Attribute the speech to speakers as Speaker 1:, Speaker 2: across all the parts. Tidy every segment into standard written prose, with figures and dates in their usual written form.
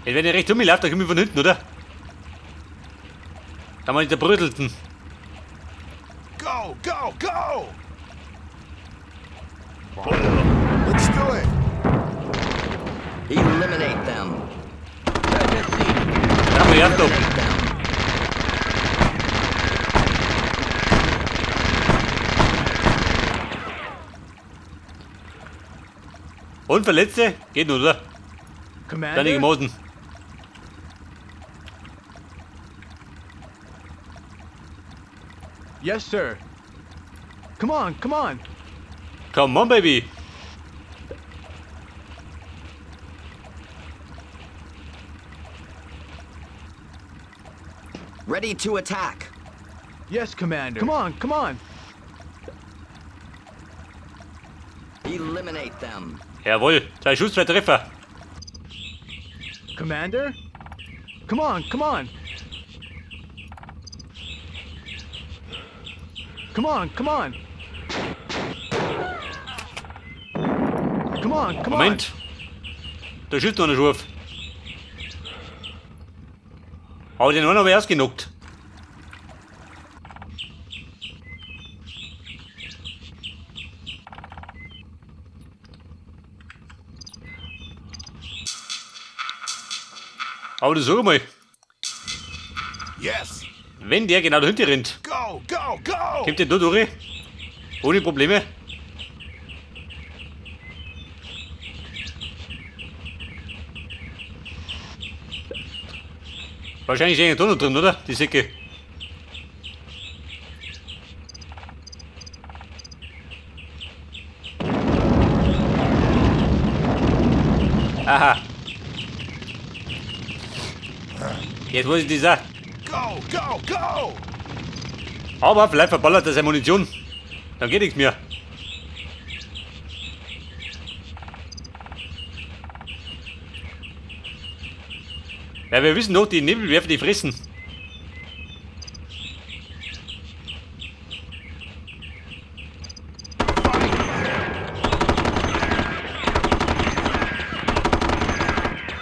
Speaker 1: Ey, wenn er recht um mich läuft, dann komme ich von hinten, oder? Da mal der Brötelten.
Speaker 2: Go, go, go! Let's do it!
Speaker 3: Eliminate them.
Speaker 1: Da mal her, da.
Speaker 3: Eliminate them.
Speaker 1: Und Verletzte? Geht nur, oder?
Speaker 4: Commander?
Speaker 1: Dann die Gemosen.
Speaker 4: Yes, sir. Come on, come on.
Speaker 1: Come on, baby.
Speaker 3: Ready to attack.
Speaker 4: Yes, Commander. Come on, come on.
Speaker 3: Eliminate them.
Speaker 1: Jawohl. 2 Schuss, 2 Treffer.
Speaker 4: Commander? Come on, come on. Come on, come on. Come on, come on.
Speaker 1: Moment. Da schießt noch einer scharf. Aber den einen habe ich ausgenockt. Aber du sag mal.
Speaker 2: Yes.
Speaker 1: Wenn der genau dahinter rennt.
Speaker 2: Go, go, go!
Speaker 1: Kommt der da durch? Ohne Probleme. Wahrscheinlich ist da noch drin, oder? Die Säcke. Aha. Jetzt muss ich die sagen.
Speaker 2: Go, go, go!
Speaker 1: Aber vielleicht verballert er seine Munition. Dann geht nichts mehr. Ja, wir wissen doch, die Nebelwerfer, die fressen.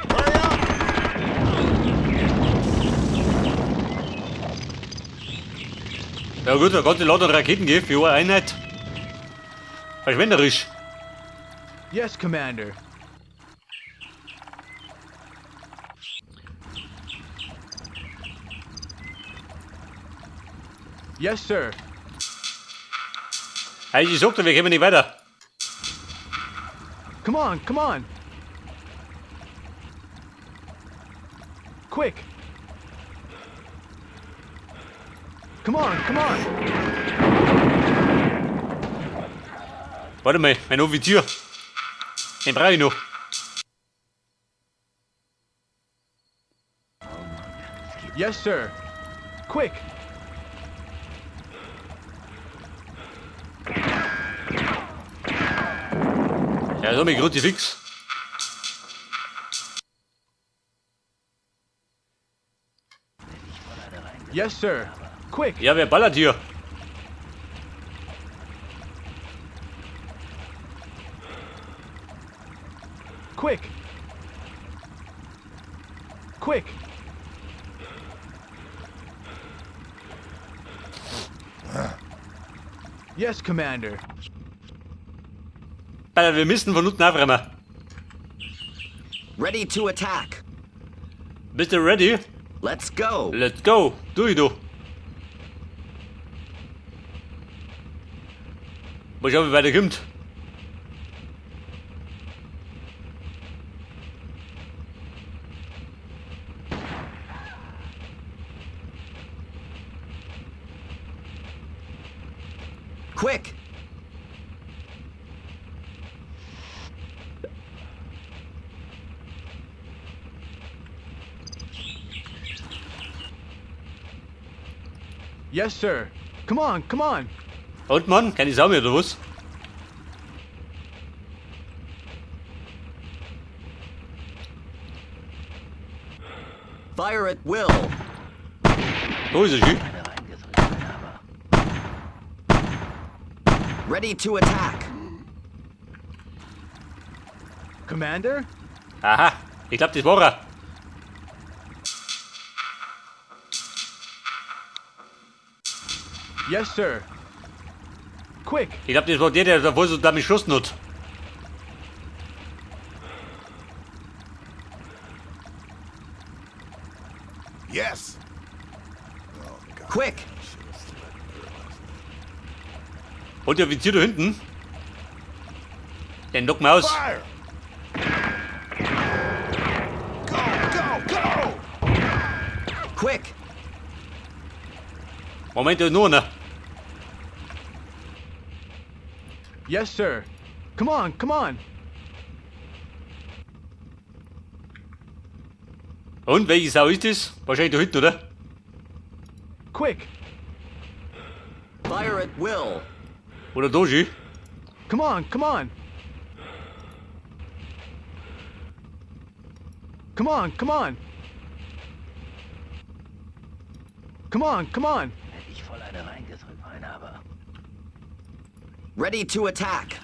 Speaker 2: Hurry up!
Speaker 1: Ja gut, da ganze Ladung Raketen geben für eine Einheit. Verschwenderisch.
Speaker 4: Yes, Commander. Yes, sir.
Speaker 1: Hey, ich sag dir, wir kommen nicht weiter.
Speaker 4: Come on, come on. Quick. Come on, come on.
Speaker 1: Warte mal, mein Offizier. Den brauche ich noch.
Speaker 4: Yes, sir. Quick.
Speaker 1: Ja, so mit Kruzifix.
Speaker 4: Yes, sir. Quick.
Speaker 1: Ja, wer ballert hier?
Speaker 4: Quick. Quick. Yes, Commander.
Speaker 1: Alter, wir müssen von unten aufräumen.
Speaker 3: Ready to attack.
Speaker 1: Bist du ready?
Speaker 3: Let's go.
Speaker 1: Let's go. Du, du. Mal schauen, wie weit er kommt.
Speaker 3: Quick.
Speaker 4: Yes, sir. Come on, come on.
Speaker 1: Und Mann, keine Sau mehr, oder was?
Speaker 3: Fire at will.
Speaker 1: Da ist er schön.
Speaker 3: Ready to attack.
Speaker 4: Commander?
Speaker 1: Aha, ich glaub, das war er.
Speaker 4: Yes, sir. Quick.
Speaker 1: Ich glaube, das war der, der davor so damit geschossen hat.
Speaker 2: Yes. Oh, God.
Speaker 3: Quick.
Speaker 2: I should have slept better last night.
Speaker 1: Und der Offizier da hinten. Den locken wir aus.
Speaker 2: Fire! Go, go, go!
Speaker 3: Quick.
Speaker 1: Moment, da ist noch einer.
Speaker 4: Yes, sir. Come on, come on.
Speaker 1: Und welche Sau ist das? Wahrscheinlich da hinten, oder?
Speaker 4: Quick.
Speaker 3: Fire at will.
Speaker 1: Oder da schon?
Speaker 4: Come on, come on. Come on, come on. Come on, come on.
Speaker 5: Hätte ich voll eine reingedrückt, mein aber.
Speaker 3: Ready to attack.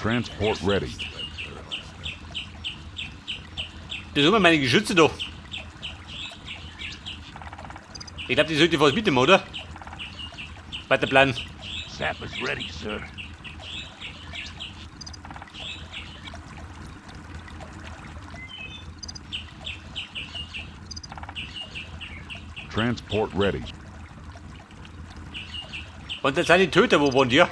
Speaker 6: Transport ready.
Speaker 1: Das sind immer meine Geschütze da. Ich glaube, die sollte ich fast mitnehmen, oder? Weiter planen.
Speaker 5: Sappers ready, sir.
Speaker 6: Transport ready.
Speaker 1: Und das sind die Töter, wo waren die?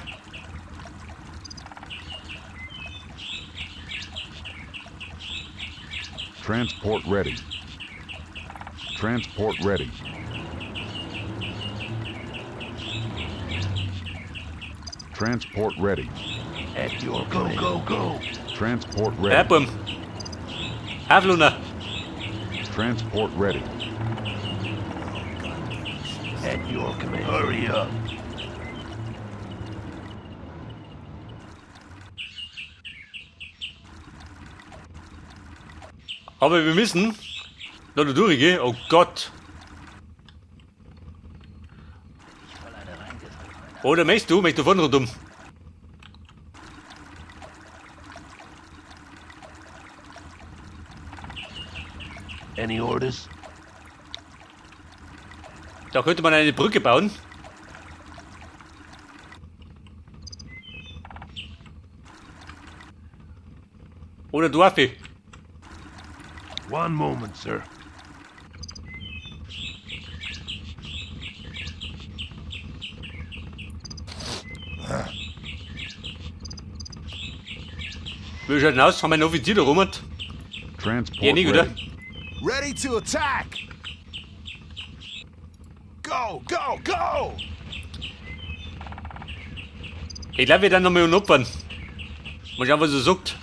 Speaker 6: Transport ready. Transport ready. Transport ready.
Speaker 5: At your go, go, go.
Speaker 6: Transport
Speaker 1: Ja,
Speaker 6: ready.
Speaker 1: Bumm. Havluna.
Speaker 6: Transport ready.
Speaker 5: At your command. Hurry up.
Speaker 1: Aber wir müssen da durchgehen. Oh Gott.
Speaker 5: Ich voll eine reingedrückt, mein
Speaker 1: Oder möchtest du? Möchtest du vorne rundum?
Speaker 5: Any orders?
Speaker 1: Da könnte man eine Brücke bauen. Oder Dwarfe.
Speaker 5: One moment, sir.
Speaker 1: Wie schaut denn aus? Haben wir einen Offizier da rum?
Speaker 6: Transport
Speaker 1: Ja, nicht, oder?
Speaker 6: ready.
Speaker 2: Ready to attack! Go, go, go!
Speaker 1: Ich glaube, wir dann nochmal opfern. Mal schauen, was er sagt.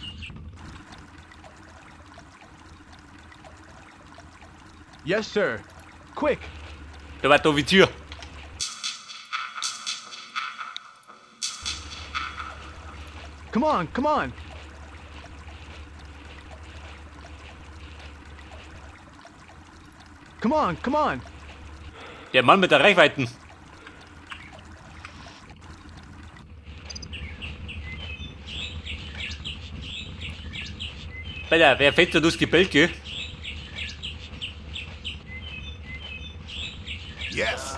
Speaker 4: Yes, sir. Quick.
Speaker 1: Da war der Offizier.
Speaker 4: Come on, come on. Come on, come on.
Speaker 1: Der Mann mit der Reichweiten. Alter, wer fällt da durchs Gebälke?
Speaker 2: Yes!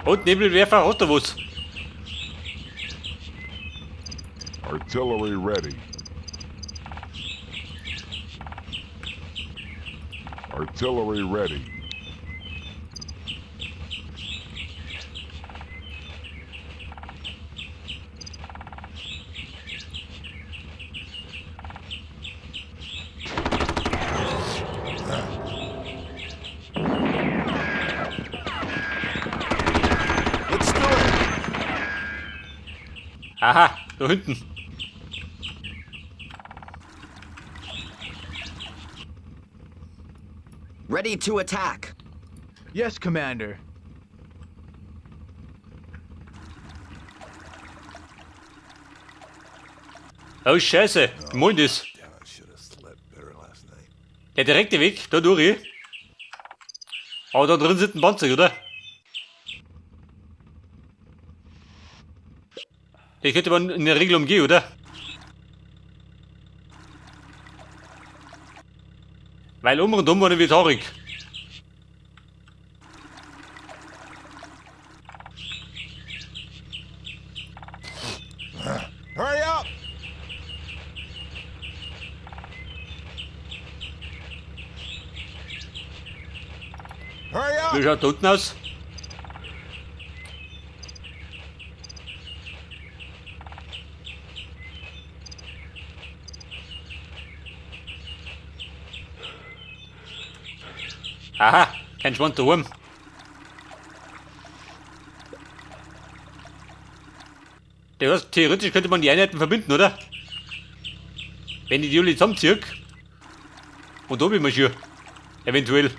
Speaker 1: Und Nebelwerfer hat er was.
Speaker 6: Artillery ready. Artillery ready.
Speaker 2: Let's do it!
Speaker 1: Aha, da hinten.
Speaker 3: Ready to attack.
Speaker 4: Yes, Commander.
Speaker 1: Oh Scheiße, wie meint das?
Speaker 2: Damn, I should have slept better last night.
Speaker 1: Der direkte Weg, da durch. Aber da drin sind ein Panzer, oder? Den könnte man in der Regel umgehen, oder? Weil um und um wurde wird haarig. Wie schaut da unten aus? Aha, kein Schwanz daheim. Das heißt, theoretisch könnte man die Einheiten verbinden, oder? Wenn ich die alle zusammenziehe. Und da bin ich schon. Eventuell.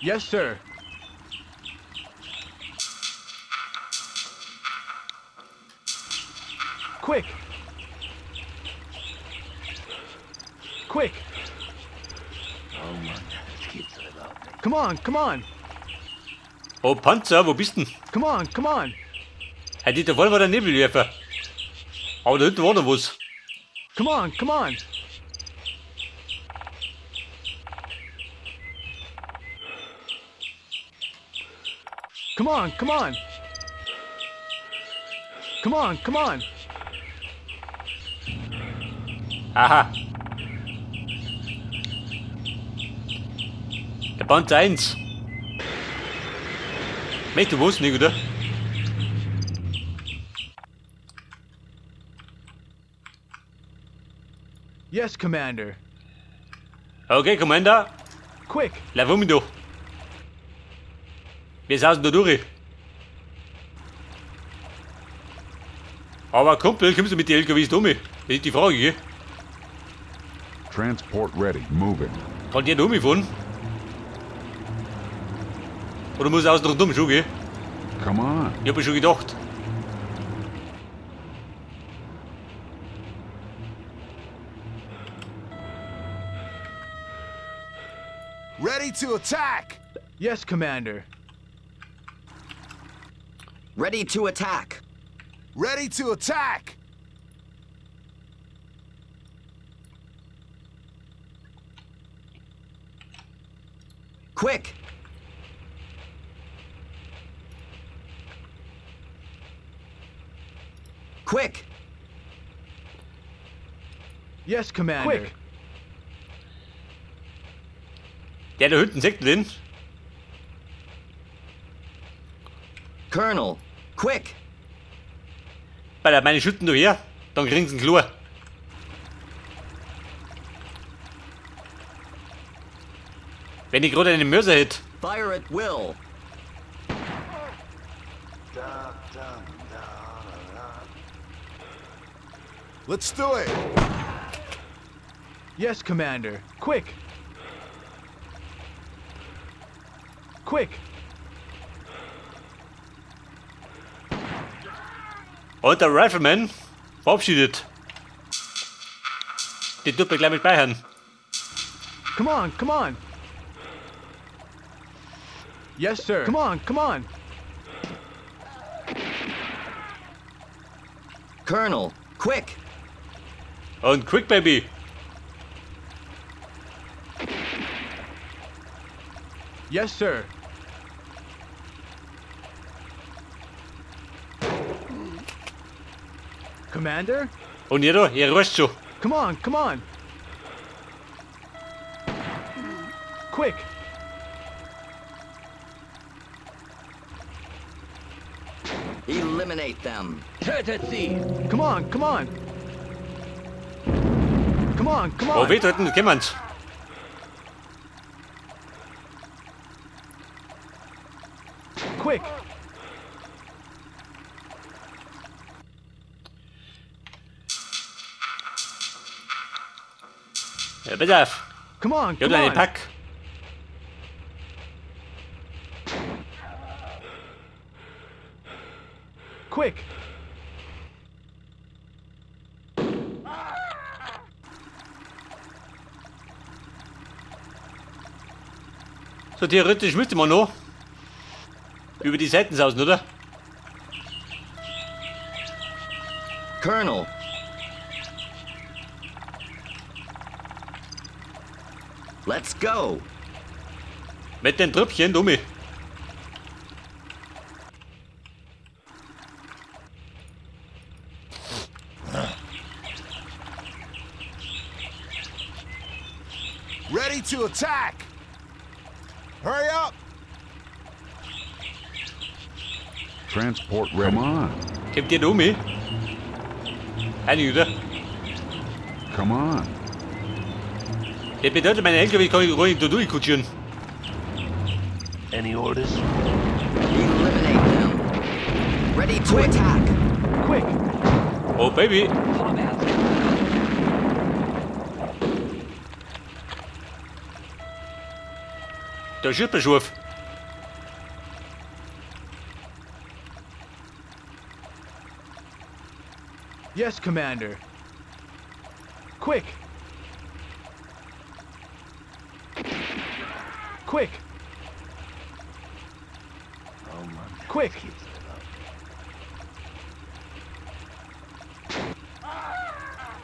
Speaker 4: Yes, sir. Quick. Quick.
Speaker 5: Oh Mann, das gibt's doch überhaupt nicht.
Speaker 4: Come on, come on.
Speaker 1: Oh, Panzer, wo bist denn?
Speaker 4: Come on, come on.
Speaker 1: Hey, die da vorne war der Nebelwerfer. Aber da hinten war noch was.
Speaker 4: Come on, come on. Come on, come on. Come on, come on.
Speaker 1: Aha. Der Panzer 1. Möchte was nicht, oder?
Speaker 4: Yes, Commander.
Speaker 1: Okay, Commander.
Speaker 4: Quick.
Speaker 1: Lauf um mich da. Wir sausen da durch. Aber Kumpel, kommst du mit den LKWs da um? Das ist die Frage, gell?
Speaker 6: Transport ready. Moving.
Speaker 1: Kann der da umfahren? Oder muss er außen rundum schon, gell?
Speaker 6: Come on.
Speaker 1: Ich hab mir schon gedacht.
Speaker 7: Ready to attack!
Speaker 4: Yes, Commander.
Speaker 3: Ready to attack.
Speaker 7: Ready to attack!
Speaker 3: Quick. Quick.
Speaker 4: Yes, Commander. Quick.
Speaker 1: Der da hinten, seht ihr den?
Speaker 3: Colonel. Quick.
Speaker 1: Bei der meine Schütten da her, dann kriegen sie einen Chlor. Wenn ich gerade einen Mörser hätte.
Speaker 3: Fire at will.
Speaker 7: Let's do it!
Speaker 4: Yes, Commander. Quick. Quick.
Speaker 1: Und der Rifleman verabschiedet. Die tut mir gleich mit speichern.
Speaker 4: Come on, come on. Yes, sir. Come on, come on.
Speaker 3: Colonel. Quick.
Speaker 1: Und Quick Baby.
Speaker 4: Yes, sir. Commander?
Speaker 1: Und ihr da, ihr rusht schon.
Speaker 4: Come on, come on. Quick.
Speaker 3: Eliminate them.
Speaker 5: Tötet sie!
Speaker 4: Come on, come on. Come on, come
Speaker 1: Oh,
Speaker 4: on.
Speaker 1: weh, da hinten kommen's.
Speaker 4: Quick.
Speaker 1: Ja, pass auf.
Speaker 4: Come on,
Speaker 1: Ich hab
Speaker 4: come
Speaker 1: einen
Speaker 4: on.
Speaker 1: Pack.
Speaker 4: Quick.
Speaker 1: So theoretisch müsste man noch über die Seiten sausen, oder?
Speaker 3: Colonel. Let's go.
Speaker 1: Mit den Tröpfchen, Dummi.
Speaker 7: to attack. Hurry up.
Speaker 6: Transport ready. Come on.
Speaker 1: Kommt der da um mich? Eine oder?
Speaker 6: Come on.
Speaker 1: Das bedeutet, meine LKW kann ich ruhig da durchkutschieren.
Speaker 5: Any orders?
Speaker 3: Eliminate them. Ready to attack.
Speaker 4: Quick.
Speaker 1: Oh, Baby. Da schießt man scharf.
Speaker 4: Yes, Commander. Quick. Quick.
Speaker 5: Oh Mann,
Speaker 4: Quick.
Speaker 5: das gibt's doch überhaupt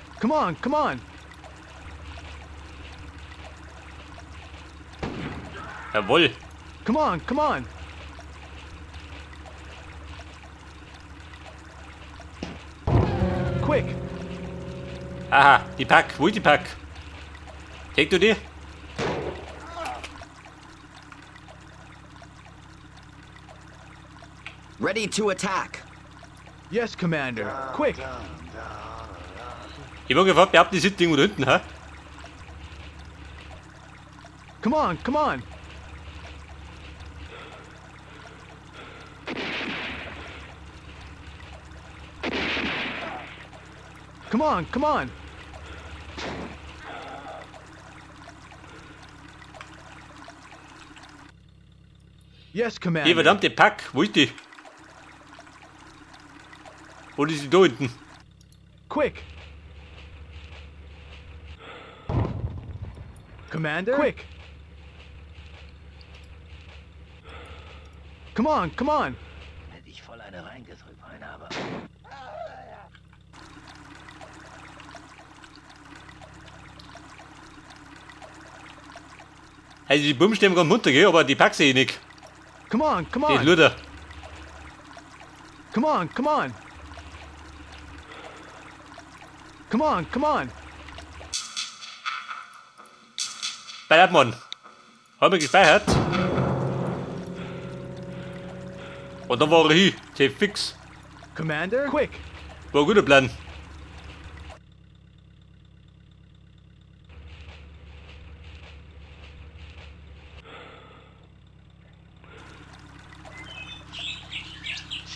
Speaker 5: nicht.
Speaker 4: Come on, come on.
Speaker 1: Jawohl.
Speaker 4: Come on, come on. Quick.
Speaker 1: Aha, die Pack. Wo ist die Pack? Take du die?
Speaker 3: Ready to attack.
Speaker 4: Yes, Commander. Quick.
Speaker 1: Ich war gefragt, behaupten, die sind irgendwo da hinten, hä?
Speaker 4: Come on, come on. Come on, come on. Yes, Commander.
Speaker 1: Die verdammte Pack, wo ist die? Wo ist die da hinten?
Speaker 4: Quick. Commander? Quick. Come on, come on.
Speaker 5: Hätte ich voll eine reingedrückt, mein aber.
Speaker 1: Also die Buben stehen gerade runter, gell? Aber die Pack sehe ich nicht.
Speaker 4: Come on, come
Speaker 1: Die
Speaker 4: on.
Speaker 1: Luder.
Speaker 4: Come on, come on. Come on, come on.
Speaker 1: Bei Mann. Haben wir gespeichert. Und dann war er hin. T fix.
Speaker 4: Commander? Quick.
Speaker 1: War ein guter Plan.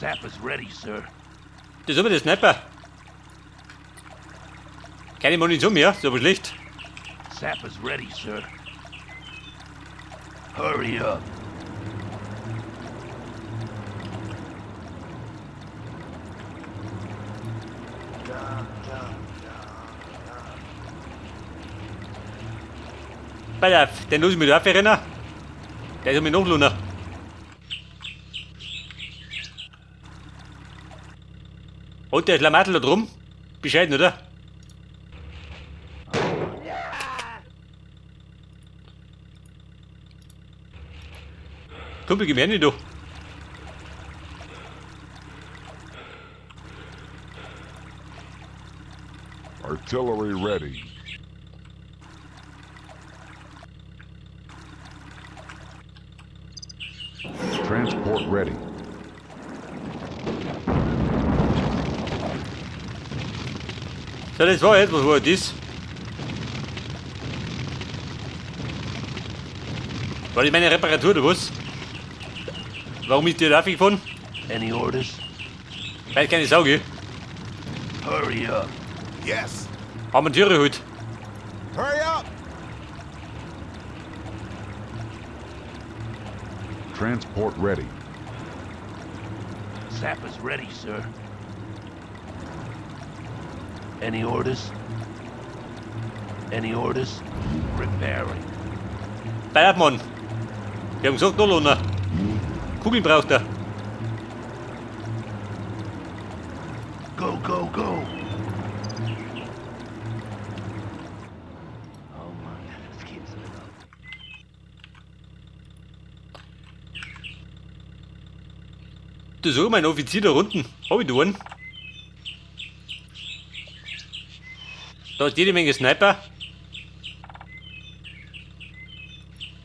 Speaker 5: Sapper's ready, sir.
Speaker 1: Das ist immer der Sniper. Keine Munition mehr, ist aber schlecht.
Speaker 5: Sapper's ready, sir. Hurry up.
Speaker 1: Pass auf, den lass ich mich da aufrennen. Der ist mir noch Luner. Und der Schlamassel da drum? Bescheiden, oder? Kumpel, gib mir nicht, du.
Speaker 6: Artillery ready. Transport ready.
Speaker 1: So, das war jetzt, was war das? War das meine Reparatur oder was? Warum ist die da aufgefahren?
Speaker 5: Any orders?
Speaker 1: Weiß keine Sau, gell?
Speaker 5: Hurry up.
Speaker 7: Yes.
Speaker 1: Haben wir Türe heute.
Speaker 7: Hurry up.
Speaker 6: Transport ready.
Speaker 5: Sapper's ready, sir. Any orders? Any orders? Repairing.
Speaker 1: Bei auf, Mann. Wir haben gesagt, noch Lohner. Kugeln braucht er.
Speaker 5: Go, go, go. Oh Mann, das gibt's doch überhaupt nicht.
Speaker 1: Du sag mal, ein Offizier da unten. Hab ich da einen? Da ist jede Menge Sniper.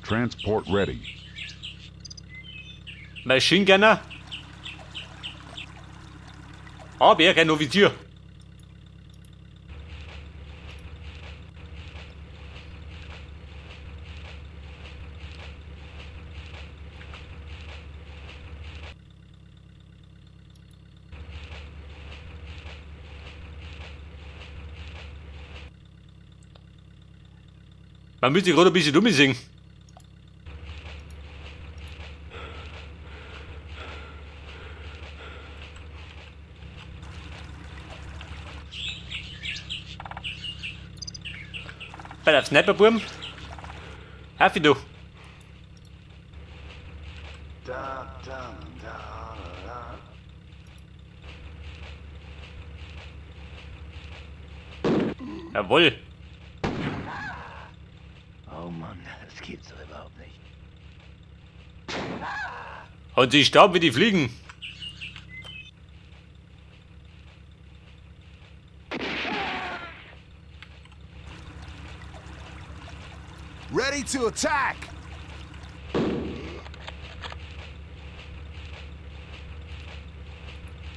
Speaker 6: Transport ready.
Speaker 1: Machine Gunner. Aber kein Offizier. Man müsste gerade ein bisschen dumm singen. Bei der Sniperburm. Hafi du. Jawohl.
Speaker 5: Oh Mann, das gibt's doch überhaupt nicht.
Speaker 1: Und sie starben wie die Fliegen.
Speaker 7: Ready to attack!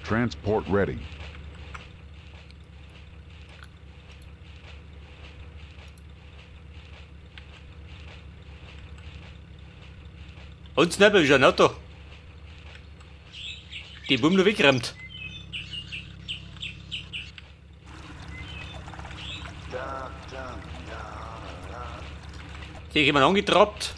Speaker 6: Transport ready.
Speaker 1: Und Sniper ist ein Auto. Die Bumm nur weggerammt. Hier jemand angetrappt.